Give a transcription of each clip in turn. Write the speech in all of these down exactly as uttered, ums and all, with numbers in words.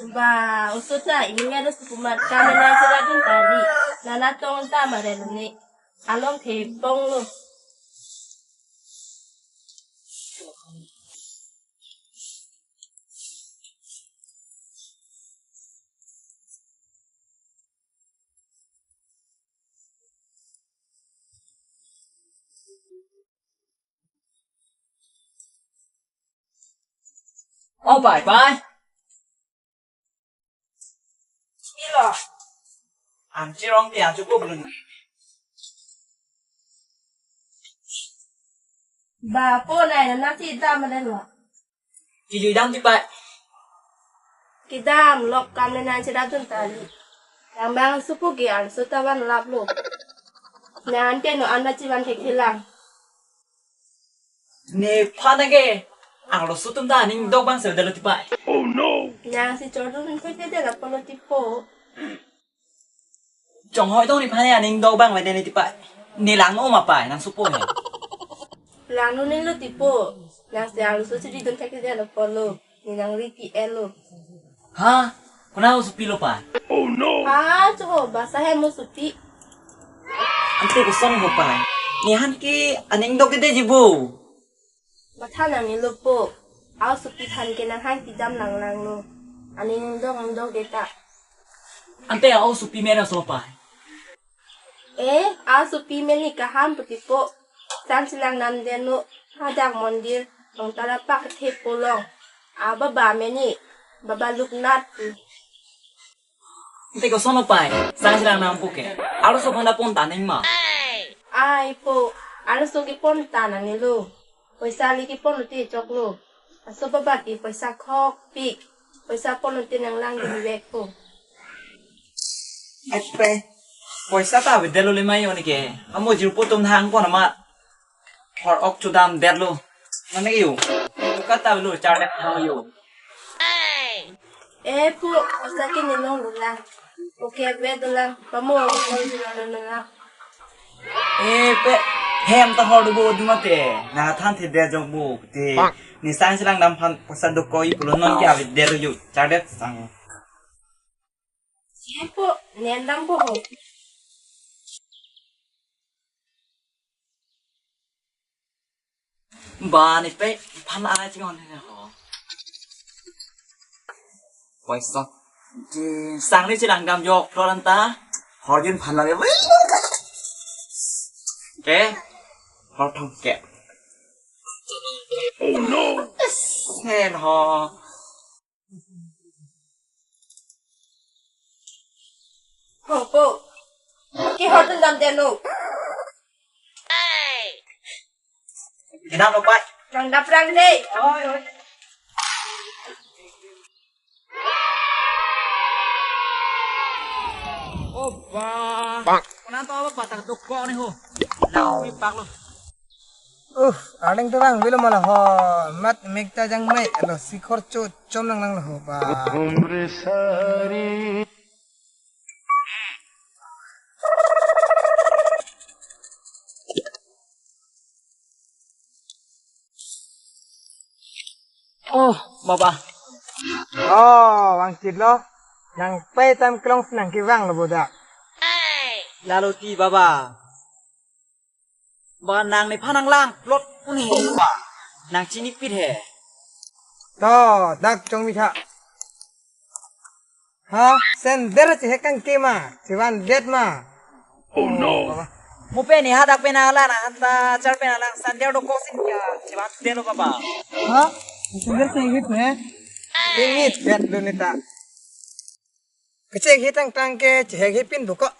Ba, oso ta, ini ada sukumat kami na sila dun tadi. Nana tong ta mare luni. Along thepong lo. Oh, pai, pai. Ilo. An chirong ti an chukup lun. Ba po nai na si dam le lo. Kili dam ti pai. Kedam lok kam le nang chedap dun tali. Yang bang supu ke arloso ta van lap lo. Nang ante no an ba chivan thekthelang. Nephan ke arloso atum ta aning dok bang se dalo ti pai. Nang si chor dun thekthedetlo pulo ti po. Chonghoi tong nephan aning dok bang vede ne ti pai. Ne lang no ma pai nang supo he. Lang no ne lo ti po. Nang si arloso chiri dun thekthedetlo pulo. Ne nang ri P L lo. Ha? Konat osupi lo pai? Ha, choho, basa hem osupi. Ante koson ho pai? Nephan ke aning dokde ji bo. Matha nang ne lo po. Osopi aphan ke nang hang pidam langlang lo. Aning dok ang dokde ta. Ante osopi amen aso pai? Eh, osopi amen ni kaham puti po. Sang chelang namdetlo. Hadak mondir. Long tara pak thepo long. A baba amen ni. Baba Loknath. Ante koson lo pai? Sang chelang nam po ke. Arloso aphan ta pon ta nang ma? Ai po. Arloso ke pon ta nang ne lo. Poisa le ke pon te choklo. Aso baba ke poisa khokpik. Poisa pon te nang lang dun vek po. Ai pai. Poisa ta avedetlo le mai one ke. Amo jirpo atum thang pon amat. Hor ok chudam detlo. Mane yo. Kata lo chardet thang yo. Eh po, osa ke ne long dolang. Okay, ve dolang. Pamo long dolang. Eh, pe, hem ta hor do bo duma te. Nang than the de jok bo te. Ne sang chelang dam aphan poisa dokok-i pulo non ke avedetlo yo. Chardet sang. Hem po, ne dam po ho. Ba ne pe phan ana chinghon ne ho. Poisa. Sang ne chelang dam jok lo anta. Hor jun phan lage. Ke. Hor thong ke. Oh no. Sen ho. Ho po. Ke hor dun damdetlo. Kedam lo pai. Nang dap rang dei. Oi, oi. Oh, ba. Konat to ba patak dokok ne ho. Nang wi pak lo. Uh, aning terang bilo malah ho. Mat mek ta jang mai. Alo sikhor cho chom nang nang lo ho ba. Oh, baba. Oh, vang chit lo. Nang pai tam kelong si nang kevang lo bodak. Lalo ti baba. Ba nang nephan nang lang plot un he ba. Nang chini pit he. To, dak chong mitha. Ha, sandal chehek kang ke ma, chevandet ma. Oh no. Mo pen ne hadak pen ala na, anta char pen ala sandal dokok si ke, chevandet lo baba. Ha? Sandal chehek he? Ingit vet lo neta. Kechehek tang tang ke chehek he pin dokok.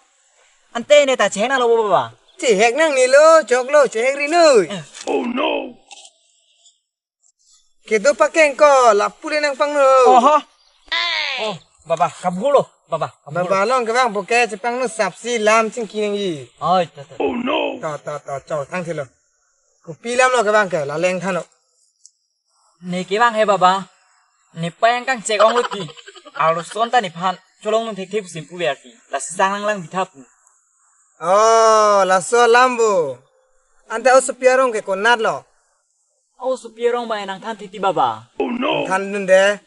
Ante neta chehek nang lo baba. Chehek nang ne lo, choklo, chehek ri noi. Oh no. Kedo pakeng ko, lapu le nang pangno. Oho. Oh, baba, kabgulo, baba, kabgulo. Baba long kevang po ke chepangno sapsi lam chingki nangji. Oi, to, to. Oh no. To, to, to, cho, thang thilo. Kopi lam lo kevang ke, laleng thano. Ne kevang he baba. Ne pai angkang chek ong lo ti. Arloso ta nephan cholong nung thekthe pusi puver ti. Lasi sang nang lang bitha pu. Oh, laso alam bo. Ante osopi arong ke konat lo? Osopi arong ba nang than titi baba. Than dun de.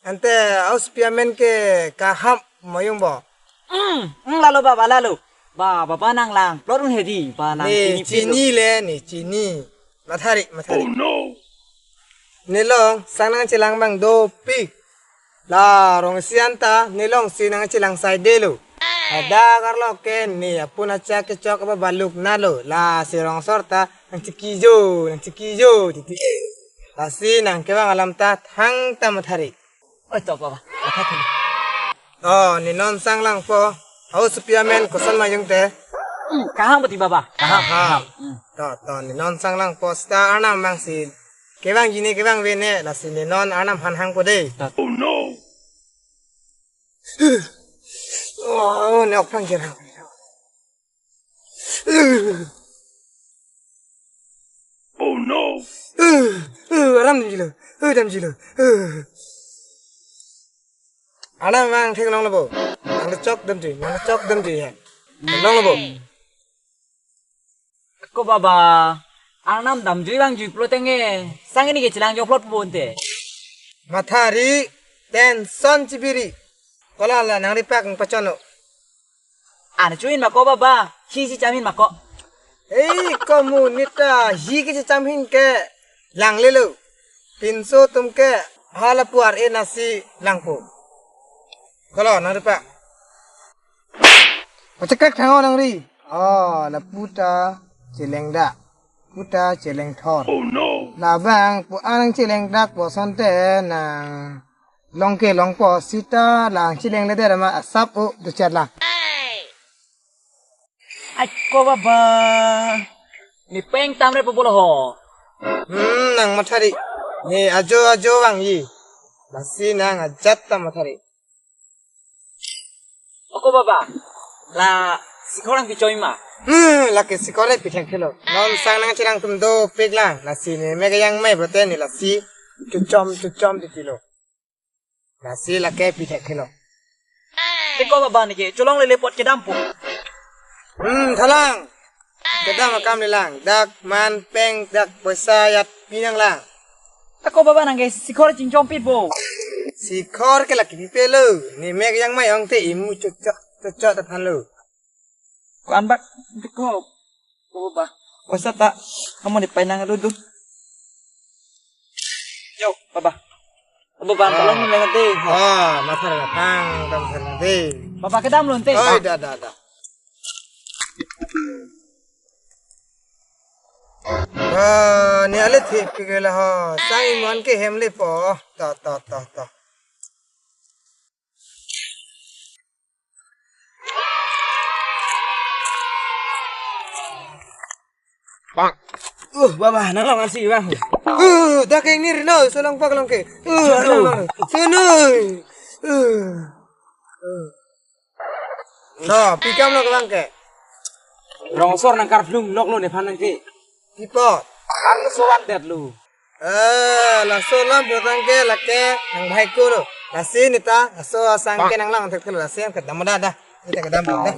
Ante aos pi amen ke kaham mayung bo. Hmm, hmm, lalo baba, lalo. Ba, baba nang lang plot un hedi, ba nang Ne chini pilo. Chini le, ne chini. Mathari, mathari. Oh no. Nelong sang nangchelang abang dopik. La rong isi anta, nelong si nangchelang saidelo. Ada karlo ke ne apun acha kechok aba baluk nalo. Lasi rong asor ta nangchekijo, nangchekijo, titi. Lasi nangkevang alam ta thangta mathari. Oi, to, baba. Mathari. Oh, ne non sang langpo. Aos pi amen koson mayung te. Hmm, kaham pati baba. Kaham. Kaham. Hmm. To, to, ne non sang langpo seta arnam abang si kevangji ne kevangve ne, lasi ne non arnam han hangpo dei. To. Oh no. Oh, ne ok plang jerang. Oh no. Aram damjilo. Oh, damjilo. Arnam abang theklonglo bo. Nangchok damji, nangchok damji he. Theklonglo bo. Ko baba, arnam damjui vangjuiplo tangte, sang hini ke chelang jokplot po ante. Mathari, tension chibiri. Kola la nangripak nangpachonlo. Ane chuin ma ko baba, hi si chamin ma ko. Ei, ko mo neta hi ke checham hin ke langlelo. Pinso atum ke hala puar e nasi langpo. Kolo nangripak. Pachekrek thango nangri. Oh, lapu ta chelengdak. Pu ta chelengthor. Oh no. Labang pu an nangchelengdak po asonte nang longke longpo seta lang chelengle der ma asap o duchat lang. Ai ko baba. Ne peng tamre po bolo ho. Hmm, nang mathari. Ne ajo ajo vangji. Lasi nang ajat ta mathari. Oko baba. La sikhor nangpichoi ma. Hmm, lake sikhor le pithek thelo. Non sang nangcherang atum dopik lang. Lasi ne mek yang mai brote ne lasi. Chuchom chuchom titilo. Lasi lake pithek thelo. Te ko baba ne ke cholonglele apot kedam po. Hmm, thalang. Kedam akam le lang. Dak man peng dak poisa ajat pinang lang. Te ko baba nang ke sikhor chingchom pit bo. Sikhor ke lake pipelo. Ne mek yang mai ong te imu chokchok chokchok ta thanlo. Ko-an bak te ko. Ko baba. Poisa ta. Amo ne pai nang dudun. Yo, baba. Baba, ah, tolong nang de. Ah, mathar latang, tam thar de. Baba kedam lo ante. Oi, da, da, da. Ah, ne ale thip ke la ho. Sang imon ke hem lepo. To, to, to, to. Bang. Uh, baba, nang long asi bang. Uh, dak ke nirlo, solong pak long ke. Uh, nang long. Sunui. Uh. Uh. No, pi kam lo ke bang ke. Rong asor nangkarplung nok lo nephan nang ke. Pi apot. Ang sowan det lo. Eh, laso alam putang ke lake nang bhai ko lo. Lasi neta, laso asang ke nang lang thek lo, lasi kedam da da. Neta kedam da.